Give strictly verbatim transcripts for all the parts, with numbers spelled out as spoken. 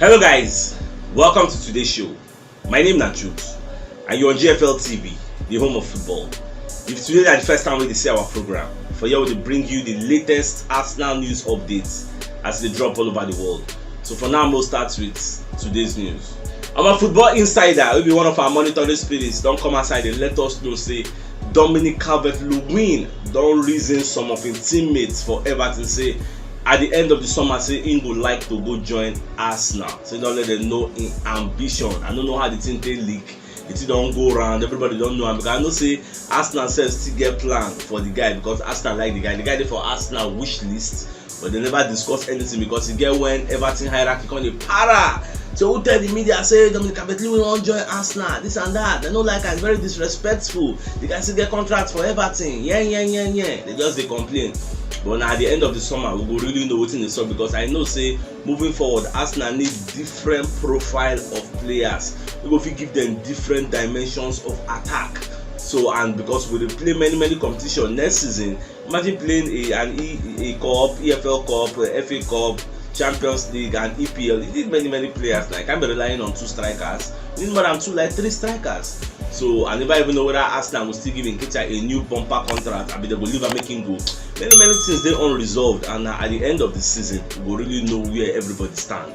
Hello guys, welcome to today's show. My name na Jude and you're on G F L T V, the home of football. If today na the first time wey you dey see our program, for here we dey bring you the latest Arsenal news updates as e dey drop all over the world. So for now, we'll start with today's news. Our football insider, wey be one of our monitoring spirits, don come outside dey let us know say Dominic Calvert-Lewin don reason some of im teammates for Everton say at the end of the summer say im go like to go join Arsenal. So im don let dem know im ambition. I no know how the thing take leak. The thing don go round, everybody don know am, because I know say Arsenal sef still get plan for the guy, because Arsenal like the guy. The guy dey for Arsenal wish list, but dem never discuss anything because e get when Everton hierarchy come dey para. So who tell the media say Dominic Calvert-Lewin wan join Arsenal, this and that? Dem no like am, very disrespectful. The guy still get contract for Everton. Yeah, yeah, yeah, yeah. Dem just dey complain. But na at the end of the summer, we go really know wetin dey sup, because I know say moving forward, Arsenal need different profile of players wey go fit give dem different dimensions of attack. So, and because we dey play many, many competition next season, imagine playing a an e a cup, E F L Cup, uh, F A Cup, Champions League and E P L. You need many, many players. Like, I can't be relying on two strikers. You need more than two, like, three strikers. So I never even know whether Arsenal will still give Nketiah a new bumper contract. I mean, they will leave am make him go. Many, many things dey unresolved, and na at the end of the season we go really know where everybody stand.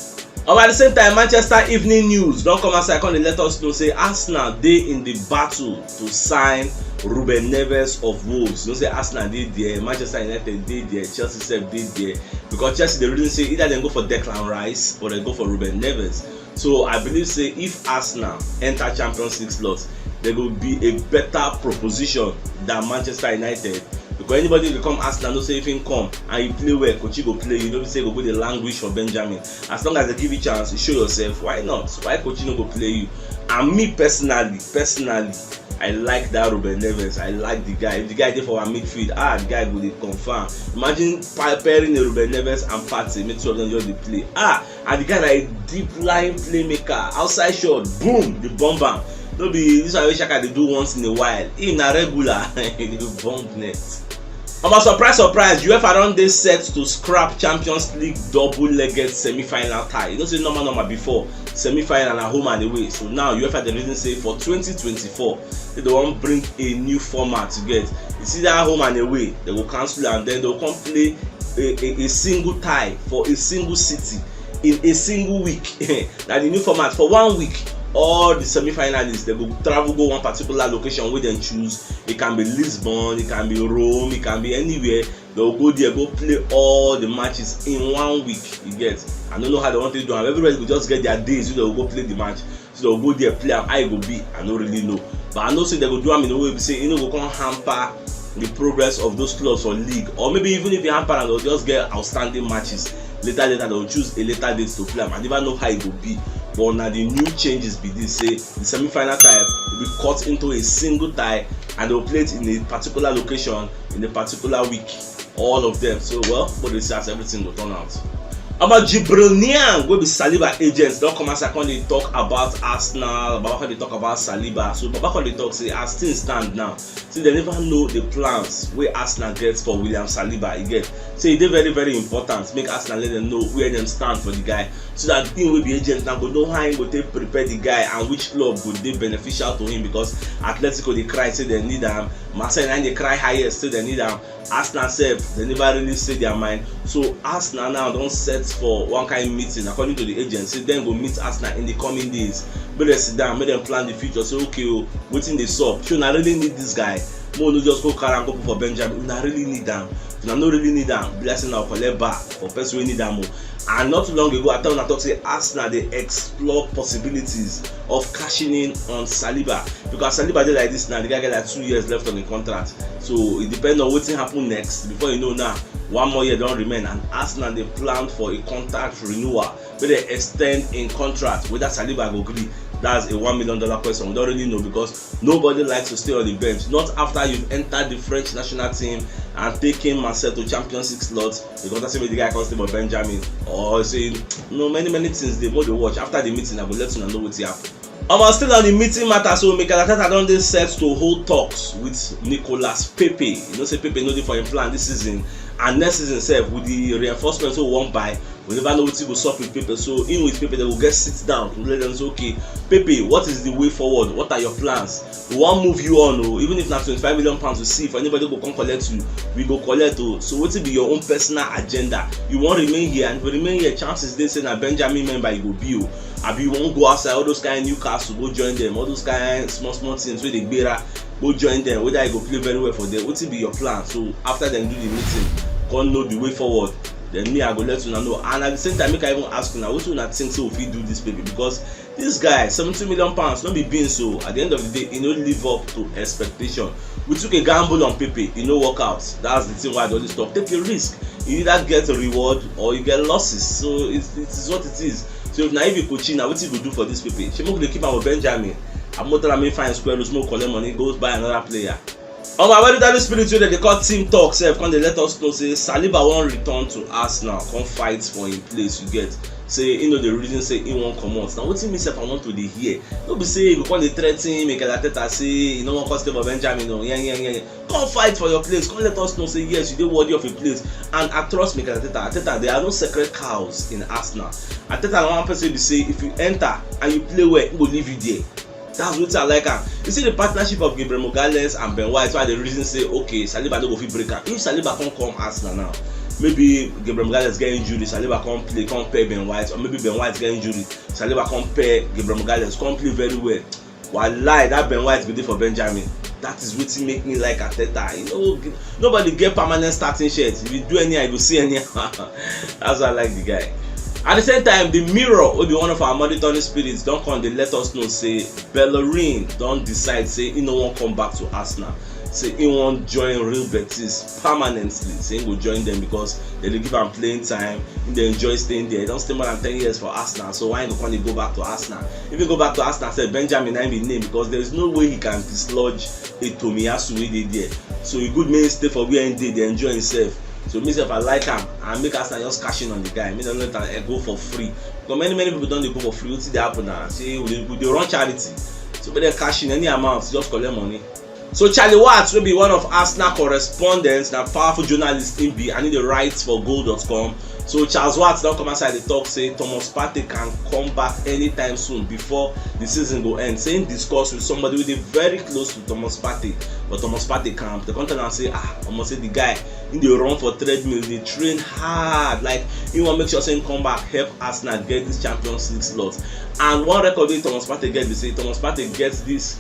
Omo, at the same time, Manchester Evening News don come outside come dey let us know say Arsenal dey in the battle to sign Ruben Neves of Wolves. You know say Arsenal dey there, Manchester United dey there, Chelsea sef dey there, because Chelsea dey reason say either dem go for Declan Rice or dem go for Ruben Neves. So I believe say if Arsenal enter Champions League slot, dem go be a better proposition than Manchester United. Because anybody wey come Arsenal know say if him come and you play well, coach go play you. No be say you go go dey languish for Benjamin. As long as dem give you chance, you show yourself. Why not? Why coach no go play you? And me personally, personally, I like that Ruben Neves. I like the guy. If the guy dey for our midfield, ah, the guy go dey confirm. Imagine pa- pairing a Ruben Neves and Partey, make two of them just dey play. Ah, and the guy na a deep lying playmaker. Outside shot, boom, the bomb am. No be this one wey Xhaka dey do once in a while. Him na regular, he dey bomb net. Omo, surprise, surprise, UEFA don dey set to scrap Champions League double-legged semi-final tie. You know say normal, normal before, semi-final na home and away. So now UEFA dey reason say for twenty twenty-four, say dem wan bring a new format. You get? It's either home and away, dem go cancel am, then dem go come play a, a, a single tie for a single city in a single week. Na the new format. For one week, all the semi-finalists, dem go travel go one particular location wey dem choose. It can be Lisbon, it can be Rome, it can be anywhere. Dem go go there, go play all the matches in one week. You get? I no know how dem wan take do am. Everybody go just get their days wey dem go go play the match. So dem go go there, play am. How e go be, I no really know. But I know say dem go do am in a way be say e no go come hamper the progress of those clubs for league. Or maybe even if e hamper am, dem go just get outstanding matches. Later, later, dem go choose a later date to play am. I never know how e go be. But na the new changes be this, say the semi-final tie will be cut into a single tie, and dem go play it in a particular location in a particular week. All of them. So, well, but dey see as everything go turn out. Omo, Jibril Niang, wey be Saliba agent, don come outside come dey talk about Arsenal. Baba come dey talk about Saliba. So Baba come dey talk say as things stand now, say dem never know the plans wey Arsenal get for William Saliba. You get? Say e dey very, very important make Arsenal let dem know where dem stand for the guy, so that him wey be agent now go know how him go take prepare the guy and which club go dey beneficial to him, because Atletico dey cry say dem need am, Marseille na dey cry highest say dem need am, Arsenal sef, dem never really say their mind. So Arsenal now don set for one kind meeting, according to the agent, say dem go meet Arsenal in the coming days. Make dem sit down, make dem plan the future. Say, okay o, wetin dey sup? Shey una really need this guy? Make we no just go carry am go put for Benjamin. Una really need am? If una no really need am, be like say una go collect bar for person wey need am o. And not too long ago, I tell una talk say Arsenal dey explore possibilities of cashing in on Saliba, because Saliba dey like this now, the guy get like two years left on the contract. So it depends on wetin happen next. Before you know now, one more year don remain, and Arsenal dey plan for a contract renewal, make dem extend im contract. Whether Saliba go gree, that's a one million dollar question. We don't really know, because nobody likes to stay on the bench. Not after you've entered the French national team and taken Marseille to Champions League slot, because that's the guy comes for Benjamin. Or say, no, many, many things dey more dey watch. After the meeting, I go let una know wetin happen. Omo, still on the meeting matter, so Mikel Arteta don dey set to hold talks with Nicolas Pepe. You know say Pepe no dey for im plan this season, and next season sef, with the reinforcements wey we wan buy, We never know wetin go sup with Pepe. So him with Pepe, dem go get sit down to let dem say, okay, Pepe, what is the way forward? What are your plans? We wan move you on o. Even if na twenty-five million pounds we see, if anybody go come collect you, we go collect o. So wetin be your own personal agenda? You wan remain here? And if you remain here, chances dey say na Benjamin member you go be o. Abi you wan go outside, all those kind Newcastle, go join them, all those kind small small teams wey dey gbera, go join them, whether you go play very well for them? Wetin be your plan? So after dem do the meeting, come know the way forward, then me, I go let una know. And at the same time, make I even ask una, wetin una think say we fit do this Pepe? Because this guy, seventy million pounds, no be beans o. At the end of the day, e no live up to expectation. We took a gamble on Pepe, e no work out. That's the thing why I dey always talk, take a risk. You either get a reward or you get losses. So it, it is what it is. So if na you be Kochi, na wetin you go do for this Pepe? Shey make we dey keep am with Benjamin? Abi make we tell am make e find square root, make we collect money, go buy another player? Omo, I wear the spirit wey dem dey call team talk sef, come dey let us know say Saliba wan return to Arsenal, come fight for im place. You get, say e no dey reason say e wan comot. Na wetin me sef I want to dey hear. No be say you go come dey threaten Mikel Arteta say e no wan come stay for Benjamin o. Yeah, yeah, yeah. Come fight for your place. Come let us know say yes, you dey worthy of a place. And I trust Mikel Arteta. Arteta, there are no sacred cows in Arsenal. Arteta na one person be say if you enter and you play well, he go leave you there. That's wetin I like am. You see the partnership of Gabriel Magalhaes and Ben White, so I dey reason say, okay, Saliba no go fit break am. If Saliba come come Arsenal now, maybe Gabriel Magalhaes get injury, Saliba come play, come pair Ben White, or maybe Ben White get injury, Saliba come pair Gabriel Magalhaes, come play very well. Wallahi, that Ben White go dey for Benjamin. That is wetin make me like Arteta. You know, nobody get permanent starting shirt. If you do anyhow, you go see anyhow. That's why I like the guy. At the same time, the Mirror, wey be one of our monitoring spirits, don come dey let us know say Bellerin don decide say he no wan come back to Arsenal. Say he wan join Real Betis permanently. Say he go join them because they dey give am playing time. He dey enjoy staying there. He don stay more than ten years for Arsenal. So why he go come dey go back to Arsenal? If he go back to Arsenal, say Benjamin na him be name, because there is no way he can dislodge a Tomiyasu wey dey there. So e good make he stay for where he dey, dey enjoy himself. So me sef, I like am, and make Arsenal just cash in on the guy. Make dem no let am, eh, go for free. Because many, many people don dey go for free. Wetin dey happen na say we dey, we dey run charity. So make dem cash in any amount, just collect money. So Charlie Watts, wey be one of Arsenal correspondents, na powerful journalist im be, and he dey write for goal dot com. So Charles Watts don come outside dey talk say Thomas Partey can come back anytime soon before the season go end. Say he discuss with somebody wey dey very close to Thomas Partey for Thomas Partey camp. They come tell am say, ah, omo, say the guy, he dey run for treadmill, dey train hard. Like, he wan make sure say he come back, help Arsenal get this Champions League slot. And one record wey Thomas Partey get be say Thomas Partey get this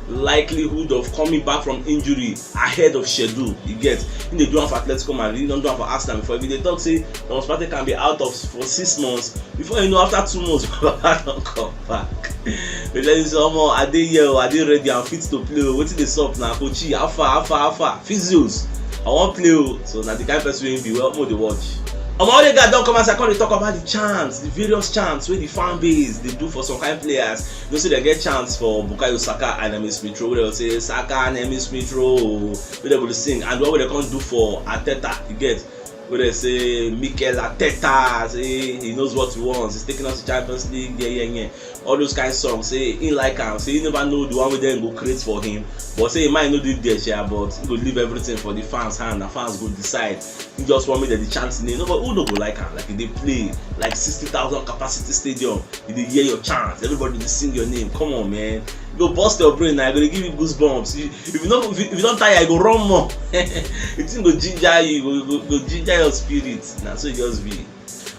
likelihood of coming back from injury ahead of schedule. You get, he dey do am for Atletico Madrid, he don do am for Arsenal before. If you dey talk say Thomas Partey can be out of for six months, before you know, after two months, Baba don come back. They tell you say, omo, I dey here o, I dey ready and fit to play o. Wetin dey sup na, Kochi? How far, how far, how far? Physios, I wan play o. So na the kind person wey he be. Well, make we dey watch. Omo, Odegaard don come outside, come dey talk about the chants, the various chants wey the fan base dey do for some kind players. You know say dem get chants for Bukayo Saka and Emile Smith Rowe, wey dem say, "Saka and Emile Smith Rowe," wey dem go dey sing, and the one wey dem come do for Arteta, you get, wey dem say, "Mikel Arteta, say he knows what he wants, he's taking us to Champions League, yeah, yeah, yeah." All those kind songs, say he like am, say he never know the one wey dem go create for him, but say him mind no dey there sha, but he go leave everything for the fans hand, and fans go decide. He just wan make dem dey chant him name. Nobody, who no go like am? Like, he dey play, like, sixty thousand capacity stadium, you dey hear your chants, everybody dey sing your name. Come on, man. E go burst your brain now, e go dey give you goosebumps. You, if you no, if you, if you don tire, you go run more. The thing go ginger you, go, go, go ginger your spirit. Na so e just be.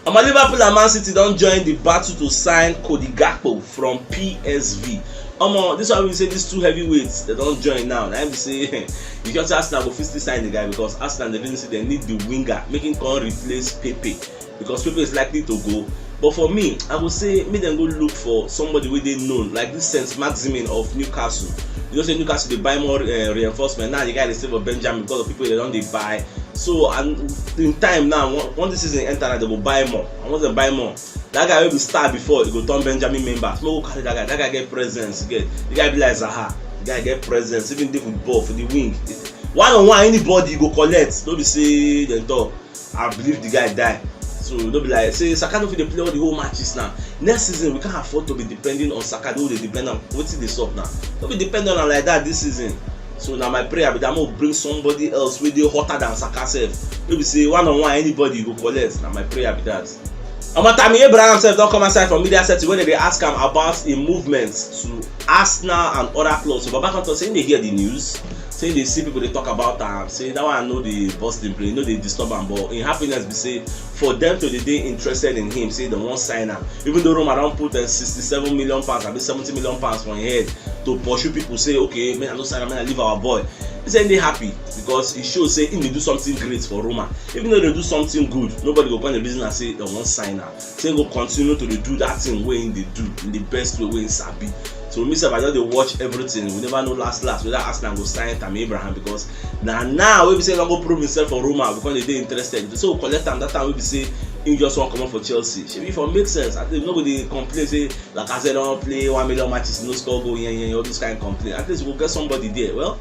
Omo, Liverpool and Man City don join the battle to sign Cody Gakpo from P S V. Omo, this one we say these two heavyweights, they don join now. Na im be say, you just say Arsenal go fit still sign the guy, because Arsenal dey reason say they need the winger, make him come replace Pepe, because Pepe is likely to go. But for me, I go say make dem go look for somebody wey dey known, like this Saint Maximin of Newcastle. You know say Newcastle dey buy more, eh, reinforcement. Now the guy dey stay for Benjamin because of people wey dem don dey buy. So, and in time now, on-, once the season enter, now they go buy more. And once they buy more, that guy wey be star before, he go turn Benjamin member. So make we carry that guy. That guy get presence, you get. The guy be like Zaha. The guy get presence, even dey with ball for the wing. One on one, anybody you go collect. No be say dem talk, I believe the guy die. So no be like say Saka no fit dey play all the whole matches now. Next season, we can't afford to be depending on Saka. No dey depend on wetin dey sup now. No be depend on am like that this season. So na my prayer be that, make we bring somebody else wey dey hotter than Saka sef. No be say one on one, anybody you go collect. Na my prayer be that. Omo, Tammy Abraham sef don come outside from media setting wey dem dey ask am about im movement to Arsenal and other clubs. So Baba come talk say im dey hear the news, say im dey see people dey talk about am, say that one no dey burst im brain, no dey disturb am, but im happiness be say for dem to dey dey interested in him, say dem wan sign am, even though Roma don put uh, sixty-seven million pounds, abi seventy million pounds for im head to pursue people, say, "Okay, make I no sign am, make I leave our boy." He say im dey happy because e show say im dey do something great for Roma. If im no dey do something good, nobody go come dey reason am say dem wan sign am. Say im go continue to dey do that thing wey im dey do in the best way wey im sabi. So me sef, I just dey watch everything. We never know last last whether Arsenal go sign Tammy Abraham, because na now wey be say im don go prove himself for Roma, we come dey dey interested. So we collect am that time wey be say im just wan comot for Chelsea. Shebi e for make sense. At least we no go dey complain say Lacazette don play one million matches, no score goal, yen yen, all those kind complain. At least we go get somebody there. Well,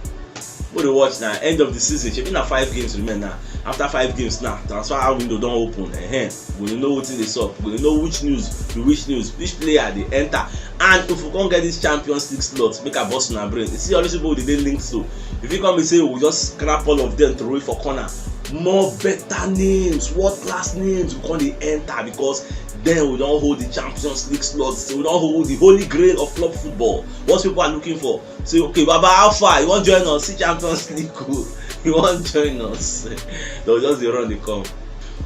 we dey watch now. End of the season, shebi na five games remain now. After five games now, transfer window don open. Ehen, we dey know wetin dey sup. We dey know which news be which news, which player dey enter. And if we come get this Champions League slot, make I burst una brain. You see all these people dey dey linked to. If you come be say we just scrap all of them, throw it for corner, more better names, world class names go come dey enter, because then we don hold the Champions League slot. So we don hold the holy grail of club football. What people are looking for. Say, "Okay, Baba, how far? You wan join us? See Champions League o." You wan join us? Dem go just dey run dey come.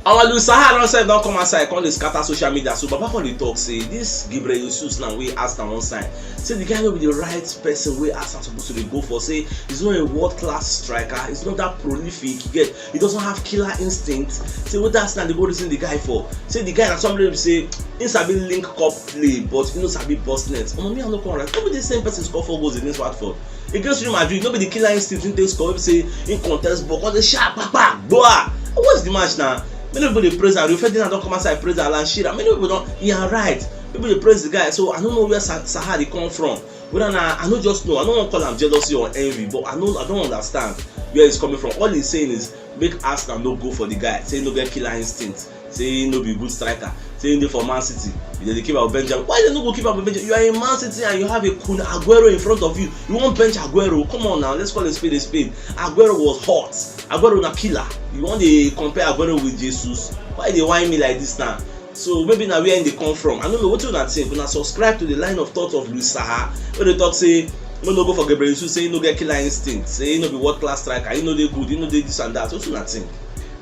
Our Luis Saha don sef don come outside, come dey scatter social media. So Baba come dey talk say this Gabriel Jesus now wey Arsenal wan sign, say the guy no be the right person wey Arsenal suppose to dey go for. Say he's not a world class striker, he's not that prolific. You get, he doesn't have killer instinct. Say wetin Arsenal dey go reason the guy for. Say the guy na somebody wey be say he sabi link up play, but he no sabi burst net. Omo, me I no come right. No be the same person score four goals against Watford. Against Real Madrid, no be the killer instinct he take score, wey be say he contest ball, come dey sharp, pa, pa, gboa. What's the match now? Many people dey praise am. Rio Ferdinand don come outside praise Alan Shearer. Many people don, he are right. People dey praise the guy. So I no know where Sa- Saha dey come from. Whether na, I no just know. I no wan call am jealousy or envy, but I no, I don't understand where he's coming from. All he's saying is make Arsenal no go for the guy. Say he no get killer instinct. Say he no be good striker. Say he dey for Man City. If dem dey keep Abu Benjamin, why dem no go keep Abu Benjamin? You are in Man City and you have a Kun Aguero in front of you. You wan bench Aguero? Come on now, let's call a spade a spade. Aguero was hot. Aguero na killer. You wan dey compare Aguero with Jesus? Why you dey whine me like this now? So maybe na where im dey come from. I no know, wetin una think? Una subscribe to the line of thought of Luis Saha, wey dey talk say make no go for Gabriel Jesus, say he no get killer instinct, say he no be world class striker, he no dey good, he no dey this and that. Wetin una think?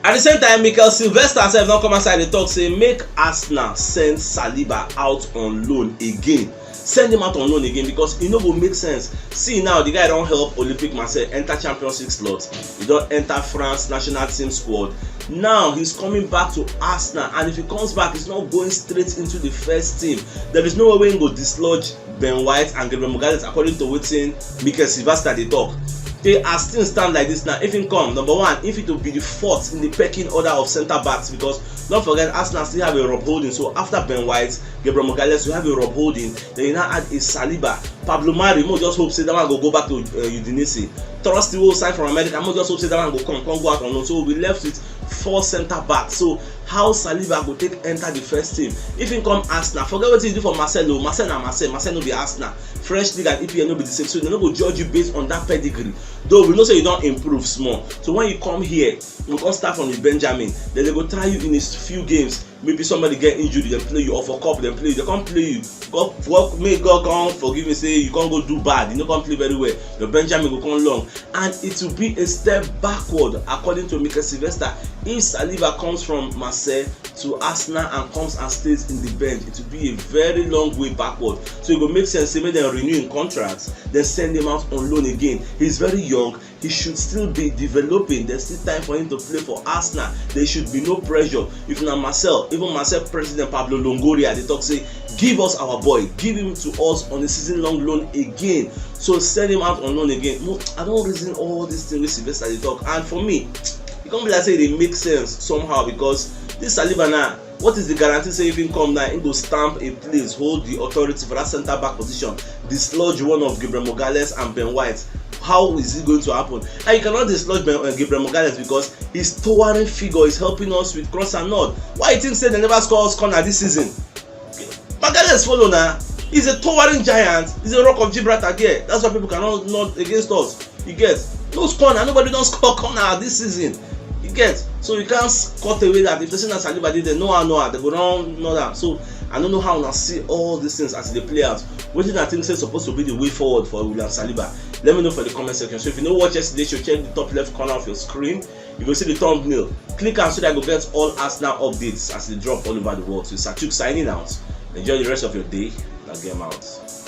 At the same time, Mikel Sylvester sef don come outside dey talk say make Arsenal send Saliba out on loan again. Send him out on loan again, because e no go make sense. See now, the guy don help Olympique Marseille enter Champions League slot. He don enter France national team squad. Now he's coming back to Arsenal, and if he comes back, he's not going straight into the first team. There is no way he go dislodge Ben White and Gabriel Magalhaes, according to wetin Mikel Sylvester dey talk. Say as things stand like this now, if he come, number one, if it will be the fourth in the pecking order of centre backs, because don't forget Arsenal still have a Rob Holding. So after Ben White, Gabriel Magalhaes, you have a Rob Holding. Then you now add a Saliba, Pablo Mari. Mo just hope say that one go go back to uh, Udinese. Trust the whole side from America. Mo just hope say that one go come, come go out on loan. So we left with four centre backs. So how Saliba go take enter the first team? If he come Arsenal, forget what he do for Marcelo. Marcelo na Marcelo. Marcelo no be Arsenal. French league and E P L no be the same. So they no go judge you based on that pedigree. Though we know say you don improve small. So when you come here, you go start from the Benjamin. Then they go try you in a few games. Maybe somebody get injured, dem play you, or for cup dem play you, dem come play you. God, God, may God come forgive me, say you come go do bad, you no come play very well. Your Benjamin go come long, and it will be a step backward, according to Mikel Sylvester. If Saliba comes from Marseille to Arsenal and comes and stays in the bench, it will be a very long way backward. So it go make sense say make dem renew im contract, then send him out on loan again. He's very young. He should still be developing. There's still time for him to play for Arsenal. There should be no pressure. If na Marcel, even Marcel president Pablo Longoria, they talk say, "Give us our boy, give him to us on a season long loan again." So send him out on loan again. No, I don't reason all these things with Sylvester they talk. And for me, it can't be like say they make sense somehow, because this Saliba now, what is the guarantee say if he come now, he go stamp a place, hold the authority for that centre back position, dislodge one of Gabriel Magalhaes and Ben White? How is it going to happen? And you cannot dislodge Ben, uh, Gabriel Magalhaes because his towering figure is helping us with cross and nod. Why you think say they never score us corner this season? Magalhaes follow now. He's a towering giant. He's a rock of Gibraltar there. That's why people cannot nod against us. You get, no corner. Nobody don score corner this season. You Get, so you can't cut away that if they say na Saliba dey there, no one know, they go run know that. So I don't know how una see all these things as they play out. Wetin I think say supposed to be the way forward for William Saliba? Let me know for the comment section. So if you no watch yesterday show, check the top left corner of your screen. You go see the thumbnail. Click am so that you go get all Arsenal updates as they drop all over the world. So it's Achuk signing out. Enjoy the rest of your day. Now game out.